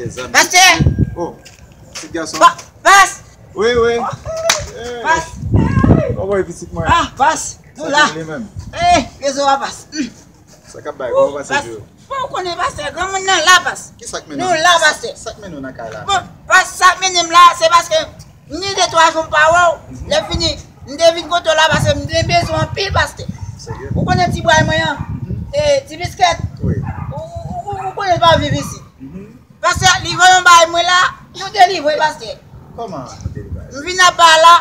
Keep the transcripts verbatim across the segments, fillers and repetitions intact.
Pastè! Oh, ti gason. Pas! Wi, wi. Pas! Kòman e pitit mwen? Ah, pas! Nou la. Sa k ap li menm? Eh, rezo a pas. Sa k ap bay? Kòman pase jou? Bon, ou konnen pastè, granmoun nan la, pas. Ki sa k mennen nou la, pastè? Sa k mennen nou nan kay la? Bon, pas, sa k mennen m la, se paske ni de twa jou m pa wè w. Lè fini, m te vin kote w la, paske m te bezwen anpil, pastè. Ou konnen ti bway mwen an? E, ti biskèt. Ou, ou, ou, ou konnen l pa viv isi. Pastè, li voye yon bagay mwen la, nou delivre, pastè. Kòman nou delivre? M vin ap ba la,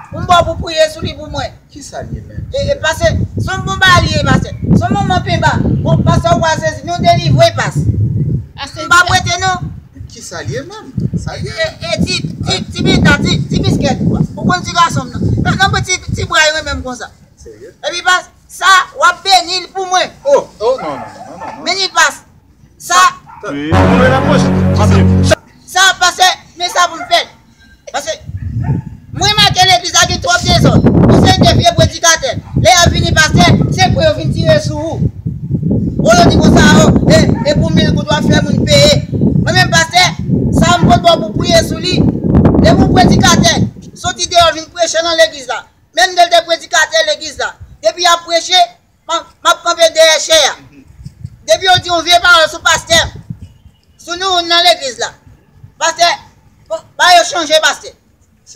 pou m ba w pou priye sou li pou mwen. Kisa l ye menm? E, e, pastè, se yon bon bagay li ye, pastè. Se yon moman penba. Bon, pastè, ou pral sezi, nou delivre, pas. M pa prete, non. Kisa l ye menm? Sa l ye? E, e, ti, ti, ti bita, ti, ti biskèt. Ou konn ti gason m nan. Nan, nan, ti, ti bra yo menm konsa. Serye? Epi, pas, sa, w ap beni l pou mwen. Oh, oh, non, non, non, non, non. Beni l, pas. Sa, wi. Sa, pastè, men sa pou m fè. Paske, mwen remake legliz la gen twòp dezòd. Yon seri de vye predikatè. Lè y ap vini, pastè, se pou yo vin tire sou ou. Ou yo di konsa, o, e, e pou mil goud w ap fè moun peye. Mwen menm, pastè, sa m pot ba w pou priye sou li. Depi yon predikatè soti deyò vin preche nan legliz la, menm lè l te predikatè legliz la, depi y ap preche, m ap, m ap kanpe dèyè chè a. Depi yo di yon vye pawòl sou pastè, sou nou nan legliz la, pastè, bon, ba yo chanje, pastè.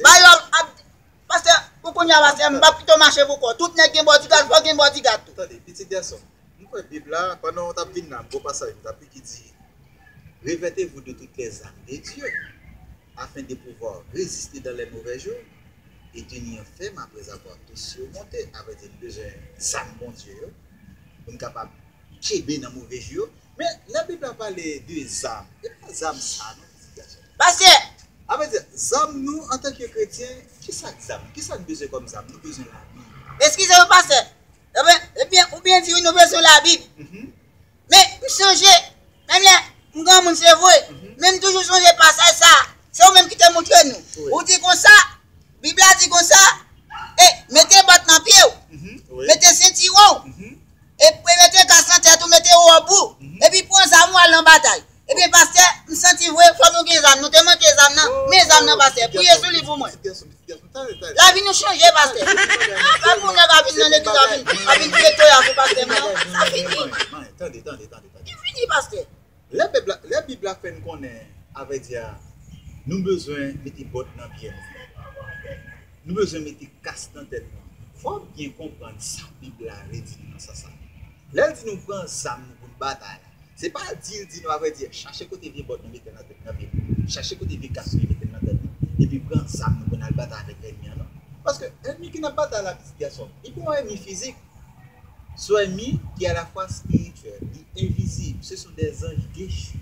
Ba yo ap, ap, pastè, pou kounye a, pastè, m p ap kite w mache pou kò w. Tout nèg gen bodyguard, fò w gen bodyguard tou. Tande, pitit gason, m kwè Bib la, pandan w t ap vin la, m gon pasaj m t ap li ki di, Revêtez-vous de toutes les armes de Dieu, afin de pouvoir résister dans les mauvais jours, et tenir ferme après avoir tout surmonté. Sa vle di, nou bezwen zam Bondye yo, pou n kapab kenbe nan move jou yo. Men, lè Bib la pale de zam, e pa zam sa, non, pitit gason. Pastè! Sa vle di, zam nou, antanke kretyen, ki sa k zam? Ki sa n bezwen kòm zam? Nou bezwen Labib. Eskize m, pastè. Ebyen, ebyen, ou byen di wi, nou bezwen Labib. Men, m sonje, menm lè m granmoun, se vre, men m toujou sonje pasaj sa a. Se ou menm ki te montre nou. Ou di konsa, Bib la di konsa, e, mete bòt nan pye w, mete sentiwon w, e, e mete kas nan tèt ou, mete wòb ou, epi pran zam ou al nan batay. Ebyen, pastè, m santi vre, fò nou gen zam. Nou te manke zam nan. Men zam nan, pastè. Priye sou li pou mwen. Lavi nou chanje, pastè. Pa pou nèg ap vin nan legliz, ap vin, ap vin tire toya sou pastè m nan. Sa fini. Tande, tande, tande, tande. Li fini, pastè. Lè Bib la, lè Bib la fè n konnen, a vrè di a, nou bezwen mete bòt nan pye nou. Nou bezwen mete kas nan tèt nou. Fò w byen konprann sa Bib la vle di nou nan sans sa. Lè l di nou pran zam nou pou n batay la, se pa di l di nou, a vrè di, chache kote vye bòt nou mete nan tèt, nan pye nou, chache kote vye kas nou mete nan tèt nou, epi pran zam nou pou n al batay avèk ènmi an, non. Paske ènmi ke n ap batay la, pitit gason, li pa yon ènmi fizik. Se yon ènmi ki alafwa espirityèl, li envizib, ce sont des anges déchus.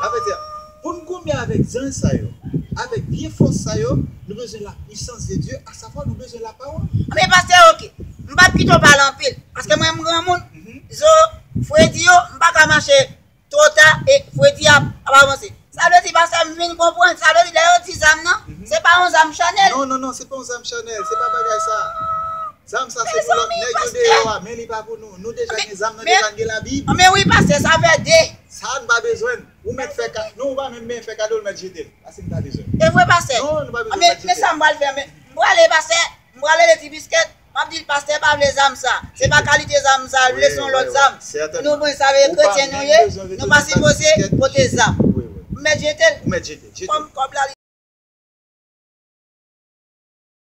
Sa vle di, pou n goumen avèk zanj sa yo, avèk vye fòs sa yo, nou bezwen la puissance de Dieu, à savoir nou bezwen lapawòl. Men pastè, oke. M p ap kite w pale anpil. Paske mwen, m granmoun. Zo, fredi yo, m pa ka mache twò ta e fredi ap, ap avanse. Sa vle di, pastè, m vin konprann. Sa vle di, lè yo di zam nan, se pa yon zam chanèl. Non, non, non, se pa yon zam chanèl. Se pa bagay sa. Zam sa, se pou lòt nèg yo deyò a, men li pa pou nou. Nou deja gen zam, nou deja gen Labib. Men wi, pastè, sa fè de. Sa n pa bezwen. Ou mèt fè ka-, non, ou pa menm men fè kado, l mèt jete l. Paske n pa bezwen. E vre, pastè. Non, nou pa bezwen, men, men sa m pral fè, men, m prale, pastè, m prale rele ti biskèt, m ap di l, pastè pa vle zam sa. Se pa kalite zam sa l vle, se yon lòt zam. Nou, bon, sa vle kretyen nou ye, nou pa sipoze pote zam. M mèt jete l. Ou mèt jete l, jete l. Kòm kòb la,